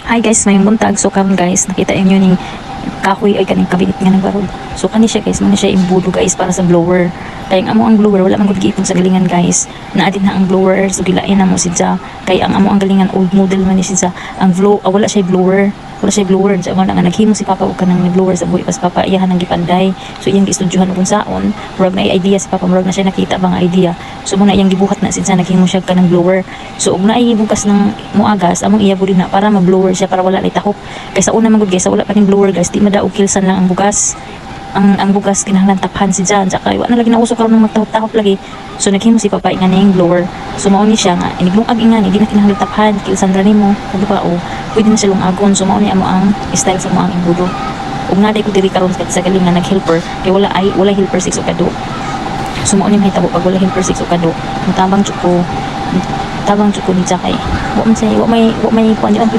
Hi guys, maayong buntag. So karon guys, nakita ninyo ning kahoy ay kaning kabinet nga nagbarog. So kani siya guys, mao na siya imbudo guys para sa blower. Kay ang amo ang blower wala man gud giipon sa galingan guys. Naa din na ang blower, so gilain na mo siya. Kay ang amo ang galingan, old model man ni siya. Ang blow, wala siya blower. Wala siya blower. Sa mo na nga naghimo si Papa og kanang blower sa buhi pas Papa, iyahan ang gipanday. So iyang giestudyohan kung saon, murag na idea si Papa, murag na siya nakita ba nga idea. So mao na iyang gibuhat na siya, naghimo siya kanang blower. So og naay bugas ng muagas, among iya din na para ma-blower siya para wala nay tahop. Kay sa una man gud guys, sa wala pa ning blower guys, di madaog, kilsan lang ang bugas. Ang bugas kinahanglan taphan si Jan. Tsaka wa na lagi nauso karon ng magtahop-tahop lagi. So naghimo si Papa nga ning blower. So mao ni siya nga iniglungag ingani, di na kinahanglan taphan, kilsan ra nimo. Di ba o pwede na siya lungagon. So mao ni amo ang style sa amo ang imbudo. Ug naa ko diri karon sa galing nga nag-helper kay wala ay wala helper 6 o kado. So mao ni mahitabo pag wala helper 6 o kado. Mutabang jud ko, tabang jud ko ni kay wa man say wa may kuan, di man pwede.